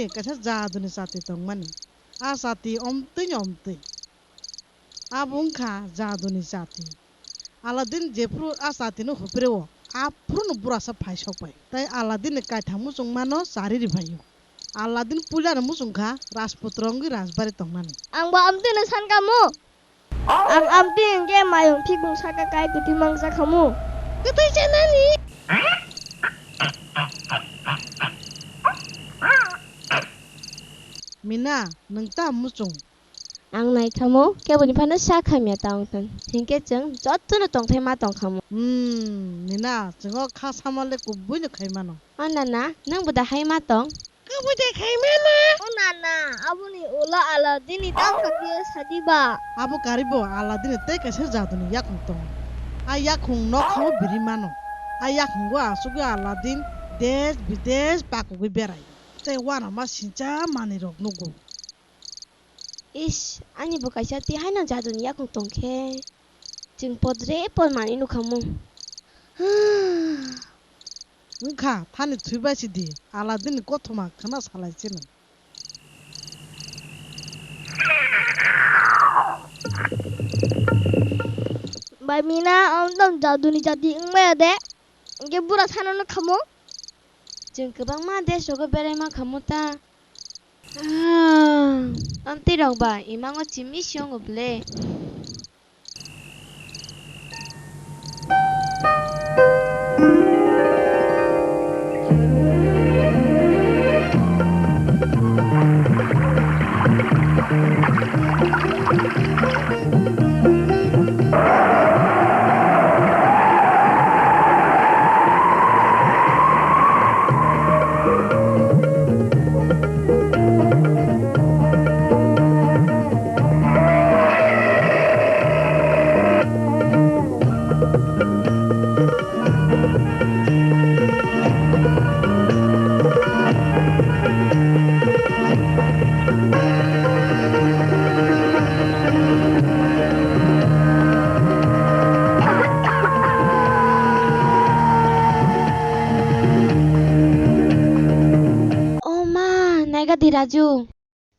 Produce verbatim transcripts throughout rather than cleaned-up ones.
Kaisa jaduni chati tongmani. A chati omtwini omtwi. Abo wngkha jaduni chati. Aladin jephuru a chatino hupreo, aphuruno burasa phai sokpai. Tai Aladinni kaitham muchungmano chariri phaio. Aladin puilano muchungkha rajputra wngwi rajbari tongnani. Angbo amtwino sankha mu. Ang amtwi hwnkhe mayung phikung saka kai kwtwi mangsa khamu. Kwtwi chanani. Mina, nwng ta muchung? Ang naikhamu, keboni phano sak hamya ta wngthang. Hinkhe chwng jotono tongthai ma tongkhamu. Hmm, Mina, chwng o kha samale kubuino khai mano. O nana, nwng bo da hai ma tong? Kubui de khai mano. O nana, aboni ulo Aladinni tang kha phiya sadi ba. Abo karibo Aladinni tei kaisa jaduni yakhung tong. A yakhung nokhao biri mano. A yakkhungo achugwi Aladin desh bidesh pakugwi berai. Tei uanama sincha manwirok nugo. Ish, ani bo kaisa twi haino jaduni yakhung tongkhe, chwng podre pod manwi nukhamu. Wngkha, thani thwibai sidi, Aladinni kothoma khna salai sino. Bai Mina, ang tong jaduni jati wngmaya de, hwnkhe bura sano nukhamu. Chwng kwbangma desh rogo berai mankhamu ta. Ah, amtwi rok ba imango chimi si wngo ble. O ma, naiga di Raju.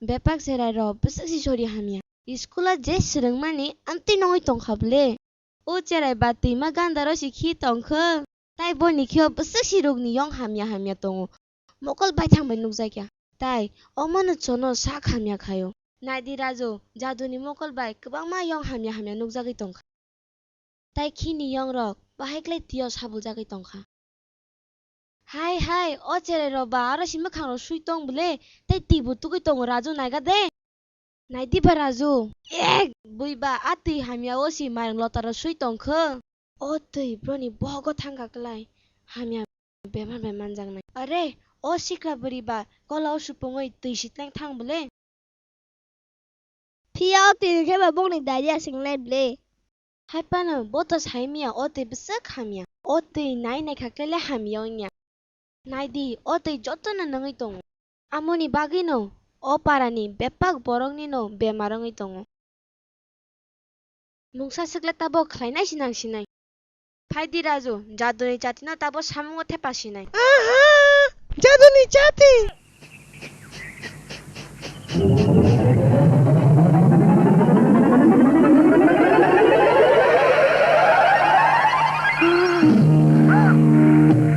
Bepak cherai rok bwswk si sori hamya. School o je swrwngmani amtwi nongwi tongkha ble. O cherai ba twima ganda ro si khi tongkho. Tai boni khio bwswk si rukni yong hamya hamya tongo. Mokol baithang bai nukjakya. Tai omono chono sak hamya khaio. Naidi Raju, jaduni mokol bai kwbangma yong hamya hamya nukjagwi tongkha. Tai khini yongrok bahai klai twiyo sabuljagwi tongkha. Hai hai, o cherai rok ba aro si mwkhang rok sui tong bwle, tei twi bo tugui tongo Raju naiga de. Naidi ba Raju, ek bui ba a twi hamya o si mairang lota rok sui tongkho. O twi broni bohogo thangkha klai, hamya bemar bai manjaknai. Are, o sikla bwrwi ba kola o supungwi twi sitleng thang bwle. Phiya o twi rwkhe ba bongni diarrhea swngnai bwle. Hai phano bo to sai manya o twi bwswk hamya. O twi nai nai kha khe le hamya wngya. Nai di, o twi jotono nungwi tongo. Amoni bagwino o parani bebak boroknino bemar wngwi tongo. Mungsa swkle tabok khlainai si nang sinai. Phai di Raju, jaduni chatino tabok samungo thepa sinai. Aha! Jaduni chati!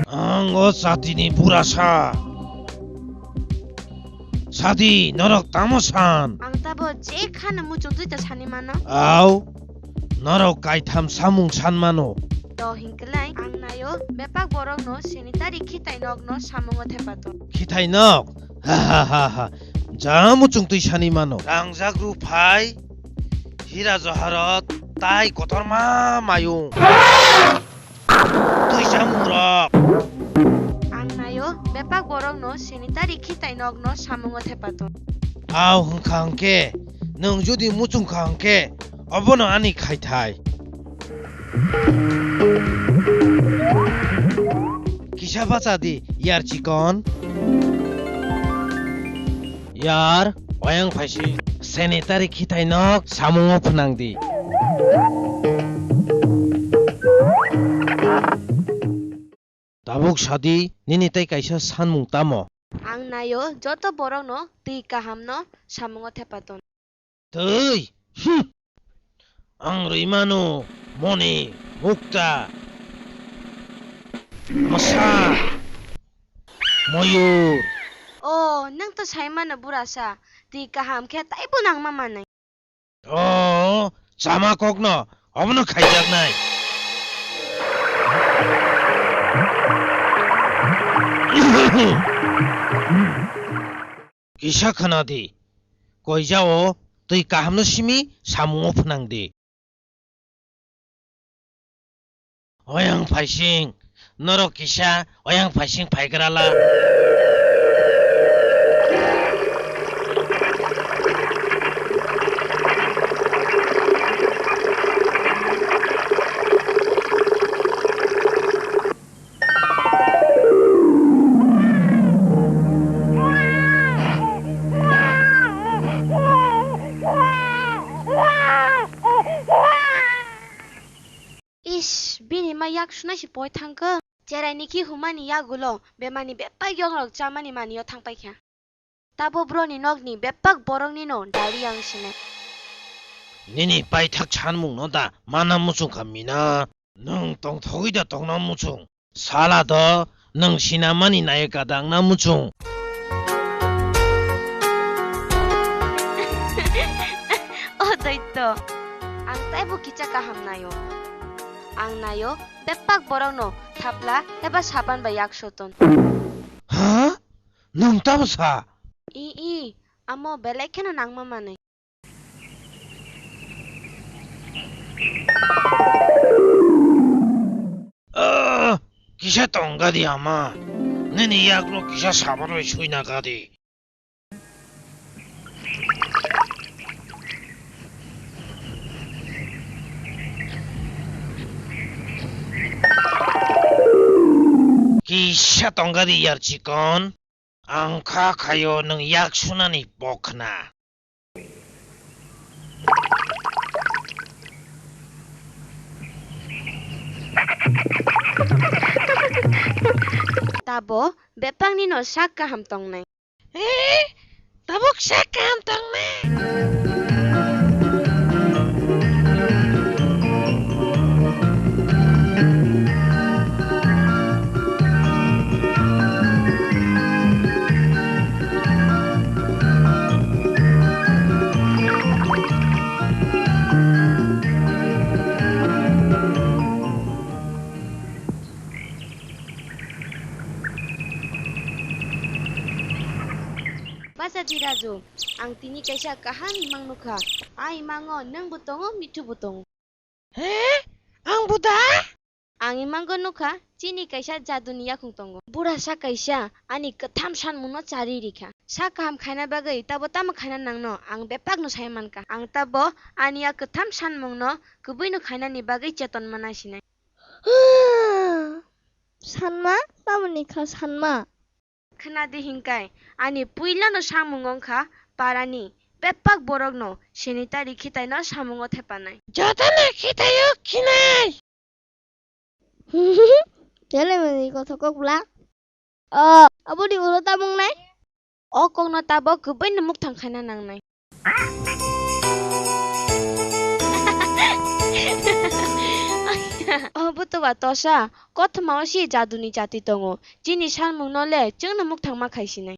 Ang o chatini burasa. Sadi, norok tamo san? Ang tabo je khana muchungtwi ta sani mano. Au, norok kaitham samung san mano. To hinklai, ang naio, bebak borokno sanitary khitai nokno samungo thepato. Khitai nok? Ha ha ha ha. Ja muchungtwi sani mano. Rangjak ruphai, hira joharot, tai kotorma mayung. Twi samungrok. Ang naio, bebak borokno sanitary khitai nokno samungo thepato. Au hwnkha hwnkhe, nwng jodi muchungkha hwnkhe, obono ani khaithai. Kisa bacha di, yar chikon. Yar, oyang phaisi. Sanitary khitai nok samungo phwnang di. Tabuk sadi, nini tei kaisa sanmung tamo? Ang naio joto borokno twi kahamno samungo thepa ton. Twi? Hm. Ang rwi mano moni, mukta, mwsa, moyur. O, nwng to sai mano burasa, twi kaham khe taibo nangma manwi. O, chama kokno, obono khaijaknai. Kisa khna di, koijao twi kahamno simi samungo phnang di. Oyang phaising, norok kisa oyang phaising phaigrala. Ish, bini ma yak sunai se poi thangkha. Cherai ni khi humani yagulo bemani bebak yong rok chamani manio thangpaikha. Tabo broni nokni bebak boroknino diary ang sinai. Nini paithak sanmungno da mana muchung kha mina. Nwng tongthogwi da tongna muchung. Sala do nwng sinamani nayaka dangna muchung. O doito, ang taibo kicha kaham naio. Ang naio bebak borokno thapla eba saban bai yak soton. Ha? Nwng tamo sa? I, i, amo belai kheno nangma manwi. Ah, kisa tongga di ama. Nini yakno kisa sabaroi suina gadi. Kisa tongga di yar chikon. Ang kha khaio nwng yak sunani bokhna. Tabo bebakni no sak kaham tongnai. Eh, tabuk sak kaham tongnai. Bacha di Raju, ang tini kaisa kaham imang nukha. A imango nwngbo tongo, mithubo tongo. He? Ang bo da? Ang imango nukha, chini kaisa jaduni yakhung tongo. Burasa kaisa ani kwtham sanmungno chari rikha. Sa kaham khaina bagwi tabo tamo khaina nangno ang bebakno sai mankha. Ang tabo ani a kwtham sanmungno kwbwino khainani bagwi cheton mana sinai. Sanma? Tamoni kha sanma? Khna di hinkai, ani puilano samung wngkha parani bebak borokno sanitary khitaino samungo thepanai. Jotono khitaio khinai. Telemani kothok kok bla. O, aboni ulo tamung nai? O kokno tabok kwbwino mukthang khaina nangnai. O butuba tosa, kothoma o si jaduni jati tongo. Chini salmungno le chwngno mukthangma khaisinai.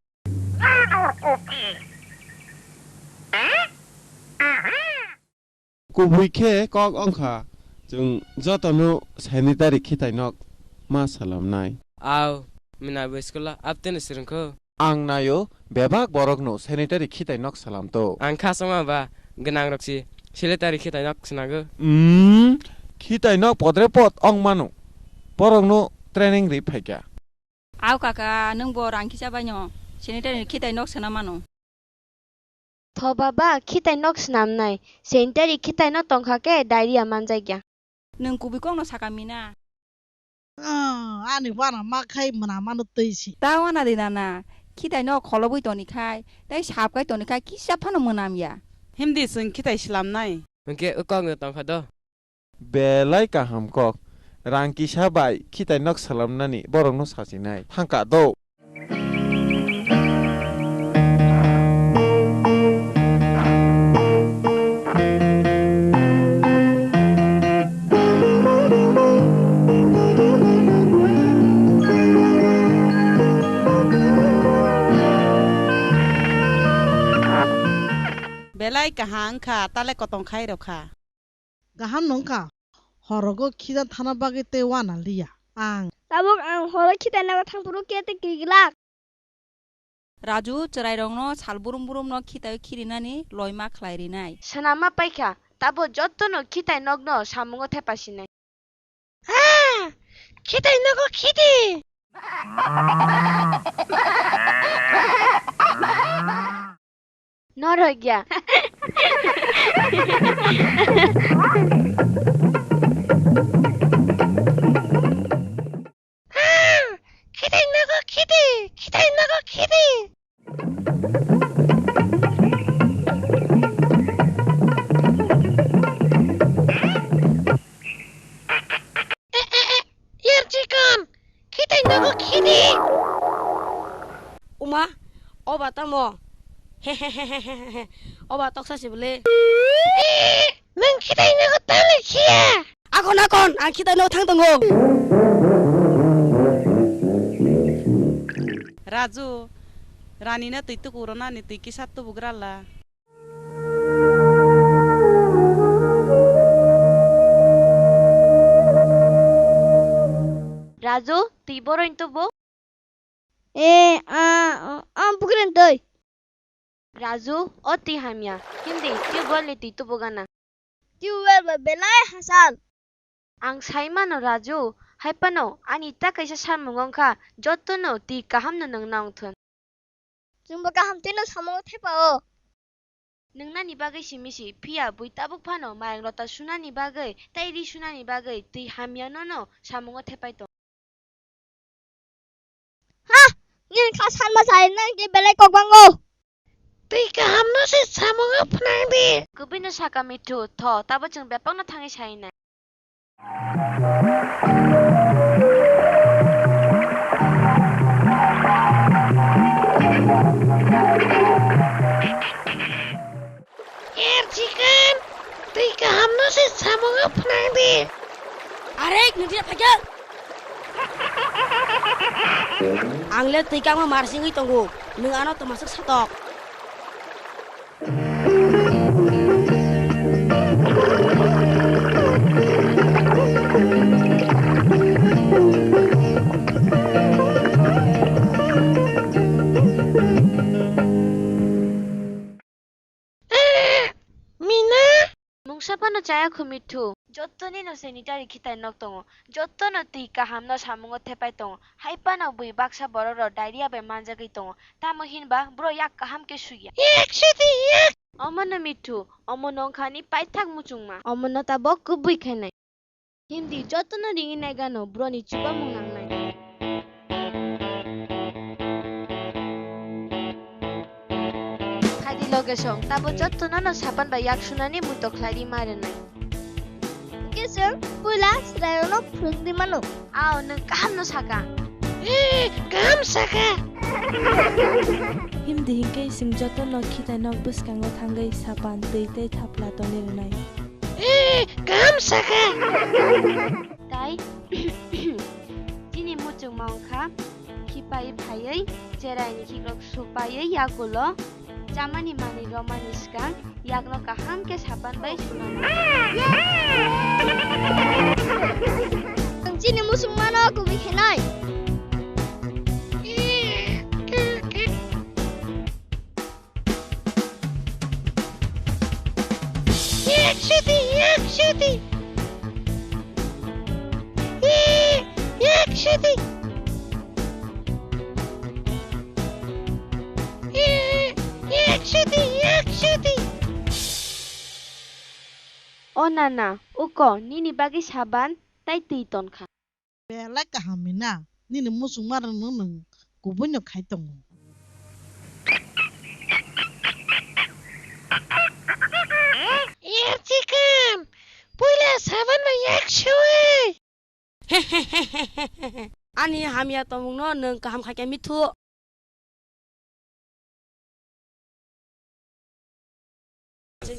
Kubui khe kok wngkha, chwng jotono sanitary khitainok ma salamnai. Au, mina bai school o abteno swrwngkho. Ang naio bebak borokno sanitary khitainok salamto. Ang kha chongma ba gwnang rok si sanitary khitainok swnago. Umm, khitainok podre pod wng mano. Borokno training ri phaikha. Au kaka, nwng bo rang kisa baino sanitary khitai nok swnam mano. Tho baba, khitai nok swnamnai. Sanitary khitai no tongkha khe diarrhea manjakya. Nwng kubui kokno saka mina. Ahh, ani wana ma khai mwnamano twi si. Ta wana di nana, khitai no kholobwi tonikhai, tei sap kai tonikhai kisa phano mwnamya. Himdi chwng khitai slamnai. Hwnkhe o kokno tongkha do. Belai kaham kok. Rang kisa bai khitai nok salamnani borokno sachinai. Thangka do. Tai kaham wngkha, tale kotong khai rokha. Kaham no wngkha, horogo khita thana bagwi tei uana liya ang. Tabuk ang horo khitai nogo thangphuru kete kiglak. Raju chwrairokno sal burum burumno khitai khirinani loima khlai rinai. Swnamma paikha, tabo jottono khitai nokno samungo thepasinai. Ah! Khitai nogo khiti! Norok ya. Ah! Khitai nogo khiti! Khitai nogo khiti! E, e, e, yar chikon, khitai nogo khiti. Uma, oba tamo. Oba toksa si bole. E, nwng khitai nogo tamo khiya. Akon, akon, ang khitai nogo thang tongo. Raju, Rani na twi tuku rona ni twi kisa tubugra la. Raju, twi boroni tubu? E, a, a, a, bukren twi. Raju, o twi hamya. Hindi, tubewell ni twi tubu gana. Tubewell ba belai hasal. Ang sai mano Raju, hai phano ani ta kaisa samung wngkha, jotono twi kahamno nwng na wngthun. Chwngbo kaham twino samung thepao. Nwngnani bagwi simi si, phiya bui tabuk phano mayang lota sunani bagwi tei ri sunani bagwi twi hamya nono samungo thepai tong. Ha! Nini kha sanma sai nang je belai kok bango. Twi kaham no se samungo phnang di. Kubui no saka mithu, tho, tabo chwng bebak no thangwi sai nai. Er chikon, twi kaham no se samungo phnang di. Are, nwng twi phaikha? Ang le twi kangma marsingwi tongo, nwng ano twmaswk satok. Mina? Mungsa phano chaya khu mithu. Jottoni no sanitary khitai nok tongo. Jottono twi kaham no samungo thepai tongo. Hai phano bui baksa borok rok diarrhea bai manjagwi tongo. Tamo hinba bro yak kaham khe suya. Yak sudi yak. Omo no mithu, omo no wngkha ani paithak muchungma. Omo no tabok kubui khainai. Hindi jotono ringwi naigano broni chubamung nangnai. Phaidi loge song, tabo jotono no sapan bai yak sunani muito khlai ri ma rwnai. Hwnkhe chwng puila chwrairokno phwrwngwi mano. Ao, nwng kaham no saka. Ee, kaham saka. Himdi hinkhe chwng jotono khitai nok bwskango thangwi sapan, twi tei thapla tonwi rwnai. Ee, kaham saka. Tai chini muchungma wngkha khipai phaiwi cheraini khikrok supaiwi yagulo chamani manwi romani swkang yakno kaham khe sapan bai sunana. Chini muchungmano kubui khenai. Yak sudi, yak sudi. Ee, yak sudi. Ee, yak sudi, yak sudi. O nana, uko, nini bagwi saban tai twi tonkha. Belai kaham mina, nini muchungmarokno nwng kubuino khai tongo. Yak chikon, puila saban bai yak suwi. Ani hamya tongmungno nwng kaham khaikha mithu.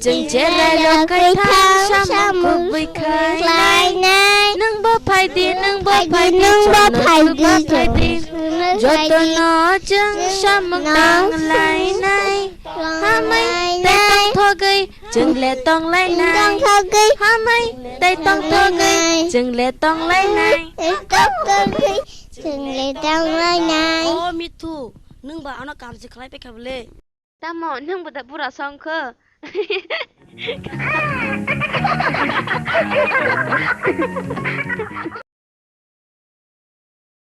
Chwng cherai rok kaitham samung kubui khlainai. Nwngbo phaidi, nwngbo phaidi, nwngbo phaidi, phaidi. Jotono chwng samung nang lainai. Hamai tei tongthogwi Chwng le tong lai nai. Tong thogwi. Hamai tei tong thogwi. Chwng le tong lai nai. Tong thogwi. Chwng le tong lai nai. O Mithu, nwng ba ano kam se khlai paikha bole. Tamo nwng bo da bura song kho.